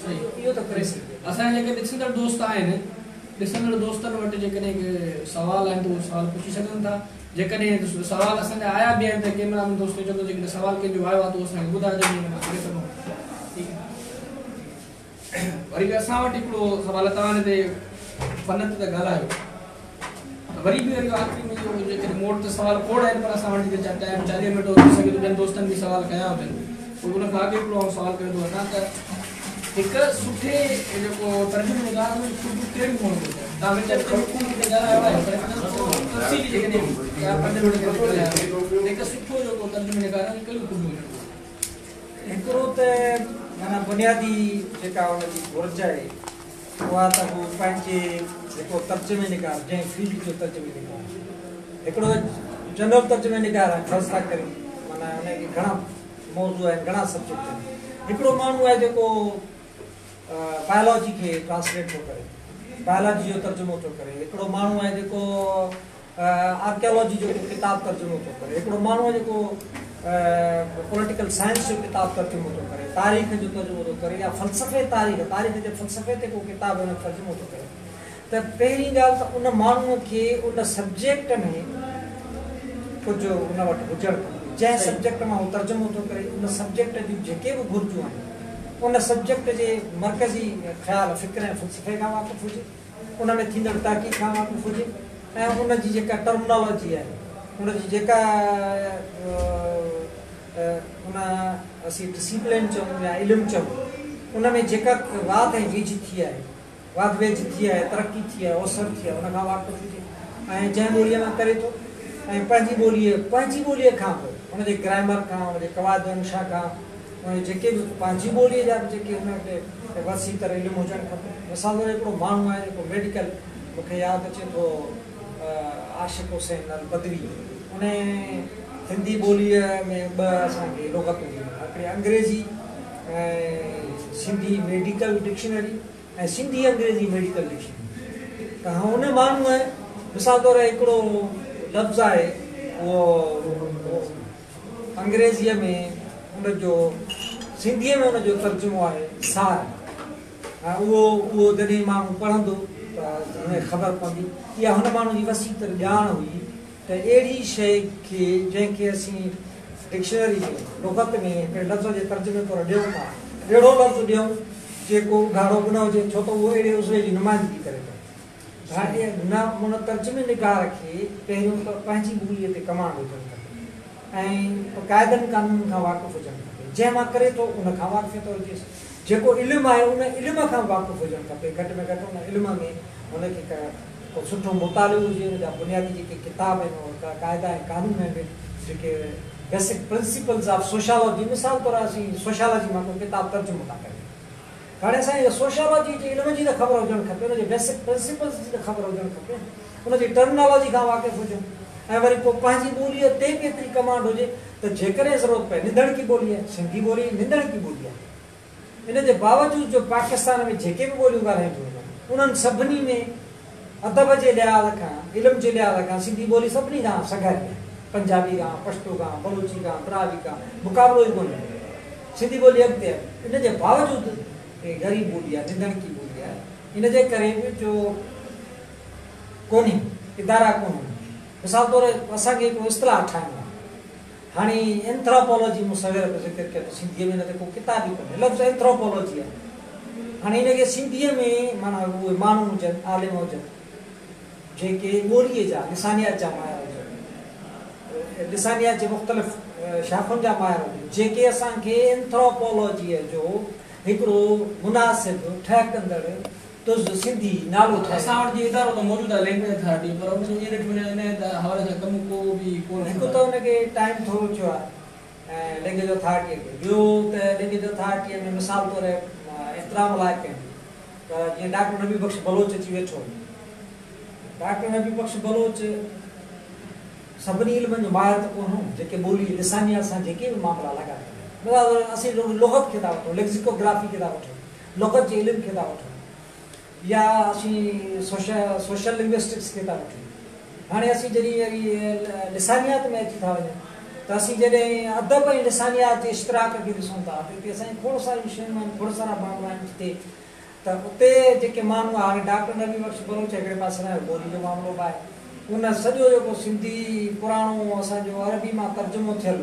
صحيح. اهو ته ڪري سگهجي ٿو. اسان جا جيڪي ڏسندڙ دوست آهن، ڏسندڙ دوستن وٽ جيڪڏهن ڪي سوال آهن ته اهي سوال پڇي سگهن ٿا. جيڪڏهن سوال اسان جا آيا به آهن ته ڪيمرا مين دوست کي چوندو جيڪڏهن سوال ڪنهن جو آيو آهي ته اهو اسان کي ٻڌائجو جيئن اسان ڪري سگهون. ٺيڪ آهي. وري به اسان وٽ هڪڙو سوال آهي توهان هن تي فن تي ته ڳالهايو ته وري به وري آخري ۾ اهو جيڪڏهن مون وٽ ته سوال کوڙ آهن پر اسان وٽ جيڪڏهن ٽائيم 40 منٽ ٿي سگهي ٿو ٻين دوستن به سوال ڪيا هجن پوء ان کان اڳ هڪڙو آئون سوال ڪري ٿو وٺان ته هڪ سٺي جيڪو ترجمي نگار ۾ خوبيون ڪهڙيون هئڻ گهرجن توهان وچ وچ ۾ خوبين تي ڳالهايو آهي پر تفصيلي جيڪڏهن 4 5 منٽ ڳالهايو هڪ سٺو جيڪو ترجمي نگار آهي ڪهڙيون خوبيون هجڻ گهرجن؟ هڪڙو ته معنيٰ بنيادي جيڪا ان جي گهرج آهي اها ته هو پنهنجي جيڪو ترجمي نگار جنهن فيلڊ جو ترجمي نگار هڪڙو ته جنرل ترجمي نگار آهي فرض ٿا ڪريون معنيٰ ان کي گهڻا موضوع آهن گهڻا سبجيڪٽ آهن هڪڙو ماڻهو آهي جيڪو بايولاجي کي ٽرانسليٽ ٿو ڪري بايولاجي جو ترجمو ٿو ڪري هڪڙو ماڻهو آهي جيڪو آرڪيالاجي جو ڪو ڪتاب ترجمو ٿو ڪري، هڪڙو ماڻهو آهي جيڪو پوليٽيڪل سائنس جو ڪتاب ترجمو ٿو ڪري، تاريخ جو ترجمو ٿو ڪري يا فلسفي تاريخ، تاريخ جي فلسفي تي ڪو ڪتاب ان ترجمو ٿو ڪري ته پهرين ڳالهه ته ان ماڻهوء کي ان سبجيڪٽ ۾ ڪجهه ان وٽ هجڻ کپي، جنهن سبجيڪٽ مان هو ترجمو ٿو ڪري ان سبجيڪٽ جون جيڪي به گهرجون آهن ان سبجيڪٽ جي مرڪزي خيال، فڪر ۽ فلسفي کان واقف هجي. ان ۾ ٿيندڙ تحقيق کان واقف هجي ۽ ان جي جيڪا ٽرمنالاجي آهي، ان جي جيڪا ان اسين ڊسيپلين چئون يا علم چئون، ان ۾ جيڪا واڌ ۽ ويجهه ٿي آهي، واڌ ويجهه ٿي آهي، ترقي ٿي آهي، اوسر ٿي آهي، ان کان واقف هجي ۽ جنهن ٻوليء مان ڪري ٿو ۽ پنهنجي ٻوليء پنهنجي ٻوليء کان به ان جي گرامر کان، ان جي قواعد انشا کان، ان جي جيڪي به پنهنجي ٻوليء جا به جيڪي هن کي وسيع تر علم هجڻ کپي. مثال طور هڪڙو ماڻهو آهي جيڪو ميڊيڪل مون کي ياد اچي ٿو عاشق حسين البدوي ان سنڌي ٻوليء ۾ ٻه اسان کي لغتون ڏنيون هڪڙي انگريزي ۽ سنڌي ميڊيڪل ڊڪشنري ۽ سنڌي انگريزي ميڊيڪل ڊڪشنري ته ان ماڻهوء مثال طور هڪڙو لفظ آهي اهو انگريزيء ۾ ان جو سنڌيء ۾ ان جو ترجمو آهي سار ۽ اهو اهو جڏهن ماڻهو پڙهندو ته هن کي خبر پوندي اها هن ماڻهو جي وسيع تر ڄاڻ هئي ته اهڙي شيء کي جنهن کي اسين ڊڪشنري ۾ لغت ۾ هڪڙي لفظ جي ترجمي طور ڏيون ٿا، اهڙو لفظ ڏيون جيڪو اگهاڙو به نه هجي، ڇو ته اهو اهڙي عضوي جي نمائندگي ڪري ٿو. نه ان ترجمي نگار کي پهريون ته پنهنجي ٻوليء تي ڪمانڊ هجڻ کپي ۽ قاعدن قانونن کان واقف هجڻ کپي، جنهن مان ڪري ٿو ان کان واقفيت هجيس، جيڪو علم آهي ان علم کان واقف هجڻ کپي، گهٽ ۾ گهٽ ان علم ۾ هن کي ڪو سٺو مطالعو هجي، ان جا بنيادي جيڪي ڪتاب آهن، اهي قاعدا ۽ قانون آهن، جيڪي بيسڪ پرنسپلز آف سوشيالاجي، مثال طور اسين سوشيالاجي مان ڪو ڪتاب ترجمو ٿا ڪريون ته هاڻي اسان کي سوشيالاجي جي علم جي ته خبر هجڻ کپي، ان جي بيسڪ پرنسپلز جي ته خبر هجڻ کپي، ان جي ٽرمنالاجي کان واقف هجون ۽ وري پوء پنهنجي ٻوليء تي به ايتري ڪمانڊ هجي ته جيڪڏهن ضرورت پئي، نڌڻڪي ٻولي آهي، سنڌي ٻولي نڌڻڪي ٻولي آهي. ان جي باوجود جو پاڪستان ۾ جيڪي به ٻوليون ڳالهايون ٿيون وڃن، انهن سڀني ۾ ادب جي لحاظ کان، علم جي لحاظ کان سنڌي ٻولي سڀني کان سگهاري آهي. پنجابي کان، پشتو کان، بلوچي کان، براهوي کان مقابلو ئي ڪونهي. سنڌي ٻولي اڳتي آهي. ان جي باوجود هي غريب ٻولي آهي، نڌڻڪي ٻولي آهي. ان جي ڪري به جو ڪونهي، ادارا ڪونهن. مثال طور اسان کي هڪڙو اصطلاح ٺاهڻو آهي. هاڻي اينٿراپالاجي مون سوير به ذڪر ڪيو ته سنڌيء ۾ ان تي ڪو ڪتاب ئي ڪونهي. لفظ اينٿراپالاجي آهي. هاڻي ان کي سنڌيء ۾ معنيٰ اهي ماڻهو هجن، عالم هجن، جيڪي ٻوليء جا، لسانيات جا ماهر هجن، لسانيات جي مختلف شاخن جا ماهر هجن، جيڪي اسان کي اينٿراپالاجيء جو هڪڙو مناسب، ٺهڪندڙ تز سنڌي نالو ٺاهي. اسان وٽ جيئن ادارو ته موجود آهي لينگويج اٿارٽي پر ان جو ائين ڏٺو وڃي ان حوالي سان ڪم ڪو به ڪونه هڪ ته ان کي ٽائيم ٿورو ٿيو آهي ۽ لينگويج اٿارٽيء کي، ٻيو ته لينگويج اٿارٽيء ۾ مثال طور احترام لائق آهن ته جيئن ڊاڪٽر نبي بخش بلوچ اچي ويٺو، ڊاڪٽر نبي بخش بلوچ سڀني علمن جو ماهر ته ڪونه هو، جيڪي ٻولي، لسانيات سان جيڪي به معاملا لاڳاپيل آهن، مثال طور اسين لغت کي ٿا وٺون، ليڪزيڪوگرافي کي ٿا وٺون، لغت جي علم کي ٿا وٺون يا اسين سوشل لنگوسٽڪس کي ٿا وٺون. هاڻي اسين جڏهن وري لسانيات ۾ اچي ٿا وڃون ته اسين جڏهن ادب ۽ لسانيات جي اشتراڪ کي ڏسون ٿا ته اتي اسان جون کوڙ ساريون شيون آهن، کوڙ سارا معاملا آهن جتي ته اتي جيڪي ماڻهو هاڻي ڊاڪٽر نبي بخش بلوچ هڪڙي پاسي کان ٻولي جو معاملو به آهي. ان سڄو جيڪو سنڌي پراڻو اسان جو عربي مان ترجمو ٿيل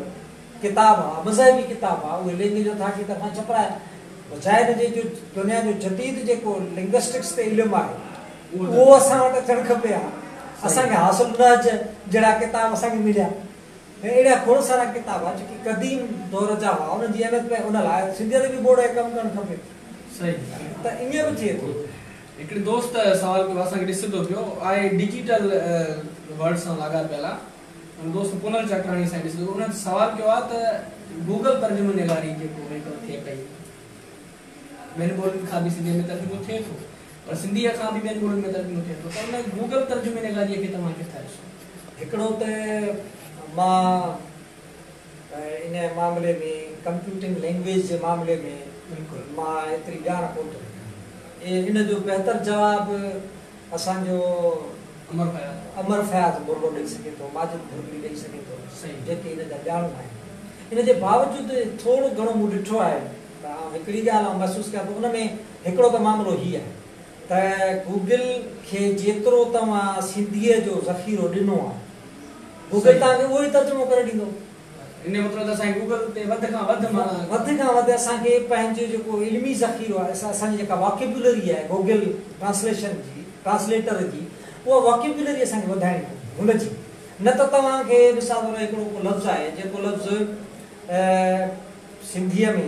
ڪتاب ها، مذهبي ڪتاب ها، اهي لينگويج اٿارٽي طرفان ڇپرايا. بجاء ان جي جو دنيا جو جديد جيڪو لنگوسٽڪس تي علم آهي، اهو اسان وٽ اچڻ کپي ها. اسان کي حاصل النهج جهڙا ڪتاب اسان کي مليا ۽ اهڙا کوڙ سارا ڪتاب ها جيڪي قديم دور جا هئا، انهن جي اهميت پئي، ان لاء سنڌي ادبي بورڊ کي ڪم ڪرڻ کپي. صحيح. ته ائين به ٿئي ٿو. هڪڙي دوست سوال ڪيو اسان کي ڏسي ٿو پيو آهي ڊجيٽل ورلڊ سان لاڳاپيل آ. ان دوست پونل چاڪراڻي سائين ڏسي ٿو ان سوال ڪيو آهي ته گوگل ترجمو نگاري جيڪو هڪڙو ٿئي پئي ٻين ٻولين کان به سنڌيء ۾ ترجمو ٿئي ٿو پر سنڌيء کان به ٻين ٻولين ۾ ترجمو ٿئي ٿو ته ان گوگل ترجمي نگاريء کي توهان ڪيئن ٿا ڏسو؟ هڪڙو ته مان ان معاملي ۾ ڪمپيوٽنگ لينگويج جي معاملي ۾ مان ايتري ڄاڻ ڪونه ٿو رکان ان جو بهتر جواب اسان جو امر فياض. امر فياض ٻرڙو ڏئي سگهي ٿو، ماجد ڀرڳڙي ڏئي سگهي ٿو، جيڪي ان جا ڄاڻو آهن. ان جي باوجود ٿورو گهڻو مون ڏٺو آهي ته آئون هڪڙي ڳالهه آئون محسوس ڪيان ٿو ان ۾ هڪڙو ته معاملو هي آهي ته گوگل کي جيترو توهان سنڌيء جو ذخيرو ڏنو آهي گوگل توهان کي اهو ئي ترجمو ڪري ڏيندو. ان جو مطلب ته اسان کي گوگل تي وڌ کان وڌ معنيٰ. وڌ کان وڌ اسان کي پنهنجو جيڪو علمي ذخيرو آهي اسان جي جيڪا واڪيبولري آهي گوگل ٽرانسليشن جي. ٽرانسليٽر جي اها واڪيبيولري اسان کي وڌائڻي پوندي هن جي نه ته توهان کي مثال طور هڪڙو ڪو لفظ آهي جيڪو لفظ سنڌيء ۾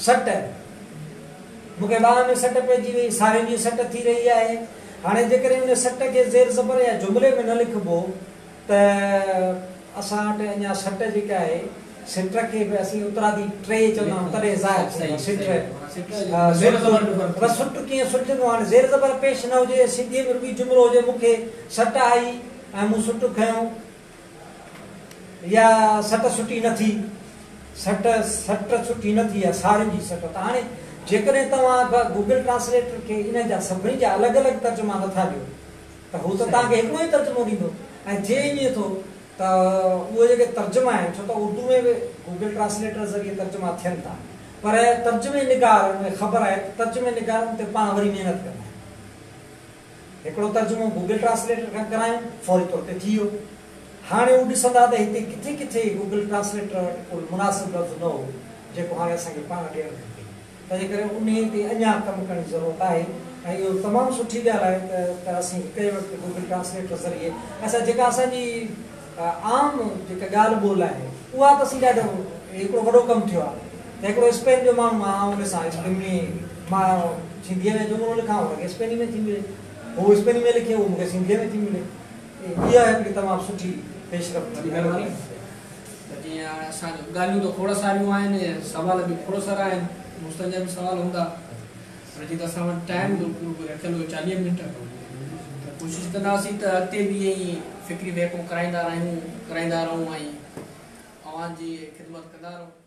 سٽ مون کي ٻانهن ۾ سٽ پئجي وئي سارين جي سٽ ٿي رهي آهي هاڻي جيڪڏهن ان سٽ کي زير زبر يا جملي ۾ نه لکبو ته اسان وٽ اڃا سٽ جيڪا آهي سٽ کي به اسين اترادي ٽي چوندا آهيون تڏهن ظاهر ٿيندو آهي سٽ پر سٽ ڪيئن سٽجندو هاڻي زير زبر پيش نه هجي سنڌيء ۾ رڳي جملو هجي مون کي سٽ آئي ۽ مون سٽ کنيو يا سٽ سٺي نه ٿي سٽ سٽ سٺي نه ٿي يا سارين جي سٽ ته هاڻي جيڪڏهن توهان گوگل ٽرانسليٽر کي انهن جا سڀني جا الڳ الڳ ترجما نٿا ڏيو ته هو ته توهان کي هڪڙو ئي ترجمو ڏيندو ۽ جي ائين ٿو ته اهي جيڪي ترجما آهن ڇو ته اردو ۾ به گوگل ٽرانسليٽر ذريعي ترجما ٿين ٿا پر ترجمي نگار کي خبر آهي ته ترجمي نگار ان تي پاڻ وري محنت ڪندا آهن. هڪڙو ترجمو گوگل ٽرانسليٽر کان ڪرايون فوري طور تي ٿي ويو. هاڻي هو ڏسندا ته هتي ڪٿي ڪٿي گوگل ٽرانسليٽر وٽ ڪو مناسب لفظ نه هو جيڪو هاڻي اسان کي پاڻ ڏيڻ کپي. تنهنجي ڪري انهي تي اڃا ڪم ڪرڻ جي ضرورت آهي ۽ اهو تمام سٺي ڳالهه آهي ته ته اسين هڪ ئي وقت گوگل ٽرانسليٽر ذريعي اسان جيڪا اسان جي عام جيڪا ڳالهه ٻولهه آهي اها ته اسين ڏاڍو هڪڙو وڏو ڪم ٿيو آهي ته هڪڙو اسپين جو ماڻهو آهي آئون ان سان اسپيني مان سنڌيء ۾ جملو لکان ان کي اسپيني ۾ ٿي ملي هو اسپيني ۾ لکي اهو مون کي سنڌيء ۾ ٿي ملي اها هڪڙي تمام سٺي پيش رفت وڏي مهرباني. ته جيئن هاڻي اسان جون ڳالهيون ته کوڙ ساريون آهن سوال به کوڙ سارا آهن دوستن جا به سوال هوندا پر جيئن ته اسان وٽ ٽائيم به رکيل هو 40 منٽ ته ڪوشش ڪنداسين ته اڳتي به ائين ئي فڪري ويهڪون ڪرائيندا رهيون ڪرائيندا رهون ۽ اوهان جي خدمت ڪندا رهون.